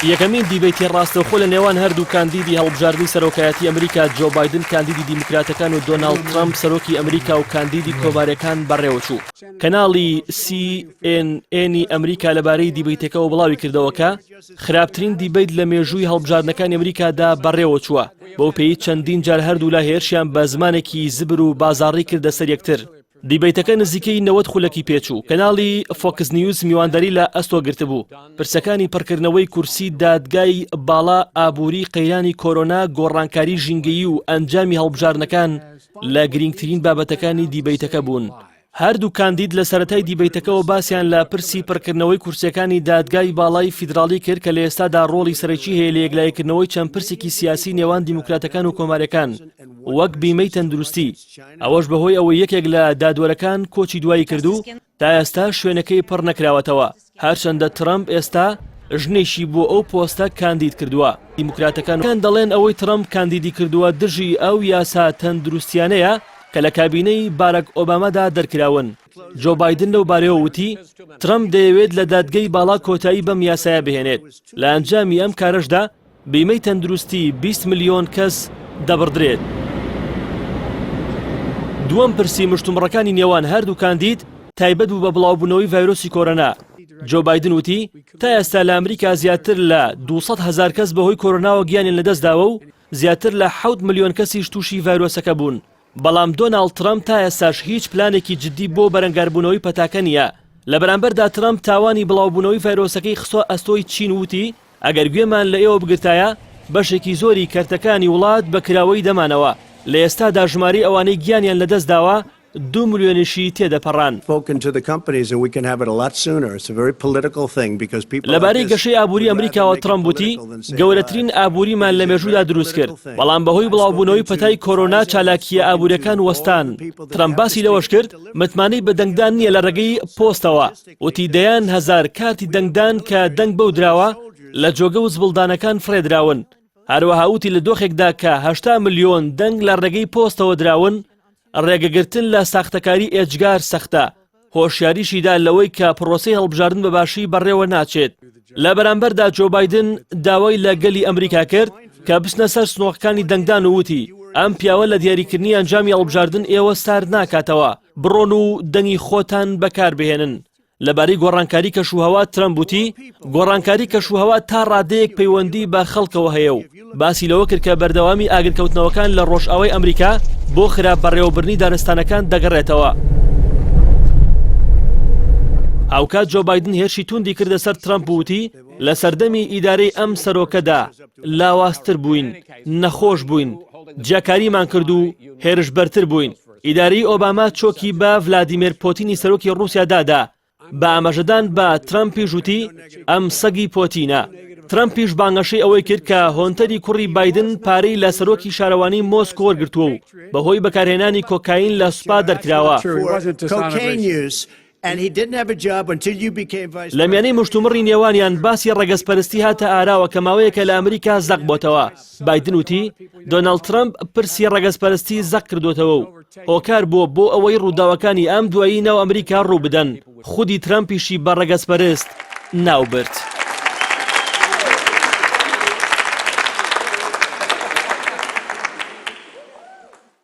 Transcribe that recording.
یەکەمین دیبەیتی ڕاستەوخۆ لە نێوان هەردوو کاندیدی هەڵبژاردنی سەرۆکایەتی ئەمریکا جۆ بایدن کاندیدی دیموکراتەکان و دۆناڵد ترەمپ سەرۆکی ئەمریکا و کاندیدی کۆماریەکان بەڕێوەچوو. کەناڵی سی ئێن ئێنی ئەمریکا لەبارەی دیبەیتەکەوە بڵاوی کردەوە کە خراپترین دیبەیت لە مێژووی هەڵبژاردنەکانی ئەمریکادا بەڕێوەچووە، بەو پێی چەندین جار هەردوولا هێرشیان بە زمانێکی زبر و بازاڕی کردە سەر یەکتر. دیبەیتەکە نزیکەی 90 خولەکی پێچوو، کەناڵی فۆکس نیوز میوانداری لە ئەستۆ گرتبوو. پرسەکانی پڕکردنەوەی کورسی دادگای باڵا، ئابووری، قەیرانی کۆرۆنا، گۆڕانکاری ژینگەیی و ئەنجامی هەڵبژاردنەکان لە گرینگترین بابەتەکانی دیبەیتەکە بوون. هەردوو کاندید لە سەرەتای دیبەیتەکەوە باسیان لە پرسی پڕکردنەوەی کورسیەکانی دادگای باڵای فیدراڵی کرد کە لە ئێستادا ڕۆڵی سەرەکی هەیە لە یەکلاییکردنەوەی چەند پرسێکی سیاسی نێوان دیموکراتەکان و کۆماریەکان وەک بیمەی تەندروستی، ئەوەش بەهۆی ئەوەی یەکێک لە دادوەرەکان کۆچی دوایی کرد و تا ئێستا شوێنەکەی پڕ نەکراوەتەوە، هەرچەندە ترەمپ ئێستا ژنێکی بۆ ئەو پۆستە کاندید کردووە. دیموکراتەکان دەڵێن ئەوەی ترەمپ کاندیدی کردووە دژی ئەو یاسا تەندروستیانەیە کە لە کابینەی باراک ئۆبامادا دەرکراون. جۆ بایدن لەو بارەیەوە وتی، ترەمپ دەیەوێت لە دادگەی باڵا کۆتایی بەم یاسایە بهێنێت، لە ئەنجامی ئەم کارەشدا بیمەی تەندروستی 20 ملیۆن کەس دەبڕدرێت. دووەم پرسی مشتومڕەکانی نێوان هەردوو کاندید تایبەت بوو بە بڵاوبوونەوەی ڤایرۆسی کۆرۆنا. جۆ بایدن وتی، تا ئێستا لە ئەمریکا زیاتر لە 200 هەزار کەس بەهۆی کۆرۆناوە گیانیان لەدەستداوە و زیاتر لە حەوت ملیۆن کەسیش تووشی ڤایرۆسەکە بوون. بەڵام دۆناڵد ترەمپ تا ئێستاش هیچ پلانێکی جددی بۆ بەرەنگاربوونەوەی پەتاکە نییە. لە بەرامبەردا ترەمپ تاوانی بڵاوبوونەوەی ڤایرۆسەکەی خستە ئەستۆی چین و وتی، ئەگەر گوێمان لە ئێوە بگرتایە، بەشێکی زۆری کەرتەکانی وڵات بە کراوەیی دەمانەوە، لە ئێستادا ژمارەی ئەوانەی گیانیان لەدەستداوە دوو ملیۆنیشی تێدەپەڕان. لەبارەی گەشەی ئابووری ئەمریکاوە ترەمپ وتی، گەورەترین ئابووریمان لە مێژوودا دروستکرد، بەڵام بەهۆی بڵاوبوونەوەی پەتای کۆرۆنا چالاکییە ئابوورییەکان وەستان. ترەمپ باسی لەوەشکرد، متمانەی بە دەنگدان نییە لە ڕێگەی پۆستەوە، وتی دەیان هەزار کارتی دەنگدان کە دەنگ بەو دراوە لە جۆگە و زبڵدانەکان فڕێدراون. هەروەها وتی لە دۆخێکدا کە 80 ملیۆن دەنگ لە ڕێگەی پۆستەوە دراون، ڕێگەگرتن لە ساختەکاری ئێجگار سەختە، هۆشیاریشی دا لەوەی کە پرۆسەی هەڵبژاردن بە باشی بەڕێوە ناچێت. لە بەرامبەردا جۆ بایدن داوای لە گەلی ئەمریکا کرد کە بچنە سەر سنۆقەکانی دەنگدان و وتی، ئەم پیاوە لە دیاریکردنی ئەنجامی هەڵبژاردن ئێوە سارد ناکاتەوە، بڕۆن و دەنگی خۆتان بەکاربهێنن. لەبارەی گۆڕانکاری کەشوهەوا ترەمپ وتی، گۆڕانکاری کەشوهەوا تا ڕادەیەک پەیوەندی بە خەڵکەوە هەیە و باسی لەوە کرد کە بەردەوامی ئاگرکەوتنەوەکان لە ڕۆژئاوای ئەمریکا بۆ خراپ بەڕێوەبردنی دارستانەکان دەگەڕێتەوە. هاوکات جۆ بایدن هێرشی توندی کردە سەر ترەمپ و وتی، لە سەردەمی ئیدارەی ئەم سەرۆکەدا لاوازتر بووین، نەخۆش بووین، جیاکاریمان کرد و هێرشبەرتر بووین. ئیدارەی ئۆباما چۆکی بە ڤلادیمێر پۆتینی سەرۆکی ڕووسیا دادا، بە ئاماژەدان بە ترەمپیش وتی، ئەم سەگی پۆتینە. ترەمپیش بانگەشەی ئەوەی کرد کە هۆنتەری کوڕی بایدن پارەی لە سەرۆکی شارەوانی مۆسکۆ وەرگرتووە و بەهۆی بەکارهێنانی کۆکاین لە سوپا دەرکراوە. لە میانەی مشتومڕی نێوانیان باسی ڕەگەزپەرستی هاتە ئاراوە کە ماوەیەکە لە ئەمریکا زەق بۆتەوە. بایدن وتی، دۆناڵد ترەمپ پرسی ڕەگەزپەرستی زەق کردۆتەوە و هۆکار بووە بۆ ئەوەی ڕووداوەکانی ئەم دوایی ناو ئەمریکا ڕووبدەن، خودی ترەمپیشی بە ڕەگەزپەرست ناوبرد.